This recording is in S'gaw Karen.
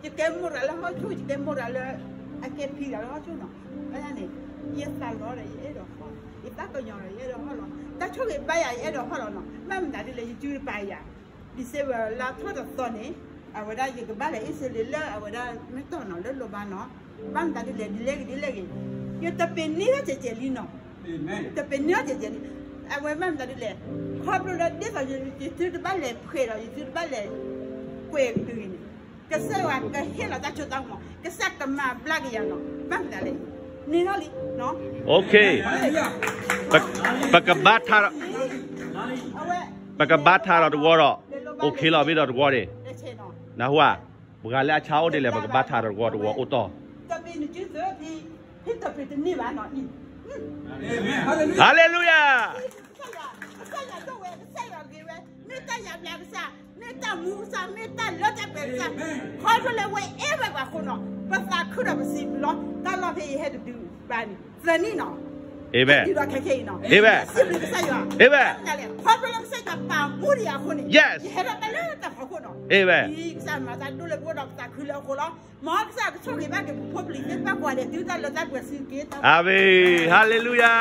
ယကဲမိၢ်တဂၤလၢဟီၣ်ခိၣ်, ယကဲမိၢ်တဂၤလၢ အကဲဖံတဂၤလၢဟီၣ်ခိၣ်နီၤ. ဘၣ်ဆၣ်န့ၣ် ယသးလီဒီးယအဲၣ်ဒိးဟီၣ်လီၤ, ယသးကညီၤဒီးယအဲၣ်ဒိးဟီၣ်လီၤ, တၢ်ဆိၣ်ဂ့ၤဘၣ်ယၤ ယအဲၣ်ဒိးဟီၣ်လီၤနီၤ. ဘၣ်မတၤဒ်လဲၣ် ယစုတပာ်ယၤ December လါထီၣ်တသီန့ၣ် အဝဲဒၣ်ယကဘၣ်လဲၤအ့စ့လ့လၢအဝဲဒၣ်မ့ၢ်တီၢ်နီၤ လၢလိၤဘါနီၤ. ဘၣ်မတၤဒ်လဲၣ် ဒ်လဲၣ်ဂ့ၤဒ်လဲၣ်ဂ့ၤ, ယတပ့ၤန့ၢ်ထီၣ်ကဲးကဲးလံနီၤ. တပ့ၤန့ၢ်ထီၣ်ကဲးကဲးလံ. အဝဲဘၣ်မတၤဒ်လဲၣ်, ခီဖျိလၢဒ်သိးယသုတဘၣ်လဲၤဖှဲးဒီး ယသုတဘၣ်လဲၤကွဲးက့ၤန့ၣ် ကစၢ်ယွၤကဟ့ၣ်လီၤတၢ်စိတၢ်ကမီၤ, ကစၢ်ကမၤဘျါက့ၤယၤနီၤ. ဘၣ်မတၤလဲၣ်, န့ၣ်ထီၣ်လံ. ပကဘါထါ, ပကဘါထါဒီးတဝီဒီး, အိၣ်ခ့လီၤဘ့ၣ်ဒီးတဝီန့ၣ်, နၢ်ဟူဧါ, ပှၤလၢအဆါအိၣ်ဒ်လဲၣ် ပကဘါထါဒီးတဝီ တဝီအိၣ်တီၢ်. ဟါလ့လူယၤ. ကစၢ်ယွၤဒိၣ်ဝဲ, ကစၢ်ယွၤဂ့ၤဝဲ, မ့ၢ်တၢ်ယါဘျါကစၢ်, မ့ၢ်တၢ်မူကစၢ်, မ့ၢ်တၢ်လၢတၢ်ပှဲၤကစၢ်, ခီဖျိလၢဝဲအဲၣ်ဝဲပှၤအဃိနီၤ, ပသးခုဒီးပစံးဘျုးလီၤ. တၢ်လီၢ်ဖဲအံၤယဟဲတဒုဘၣ်န့ၣ် သၢနံၣ်နီၤ, အ့ဘဲ, ဒုးဒီးခဲခဲအံၤနီၤ, အ့ဘဲ, စံးဘျုးကစၢ်ယွၤ, အ့ဘဲ, ကစၢ်ယွၤပာ်မူဒံးအဃိန့ၣ်, ယဟဲထီၣ်တၢ်လၢတၢ်ဖီခိၣ်နီၤ, အ့ဘဲ, ကစၢ်မၤတၢ်ဒိၣ်လၢပဂီၢ်ဒီးပသးခုလၢအဃိလီၤ. မ်ကစၢ်ကဆိၣ်ဂ့ၤဘၣ်က့ၤပဖိပလံၤသ့ၣ်တဖၣ်ကိးဂၤဒဲး တုၤတၢ်လၢတၢ်ပှဲၤစံးက့ၤ, အၤမ့ၣ်, ဟါလ့လူယၤ.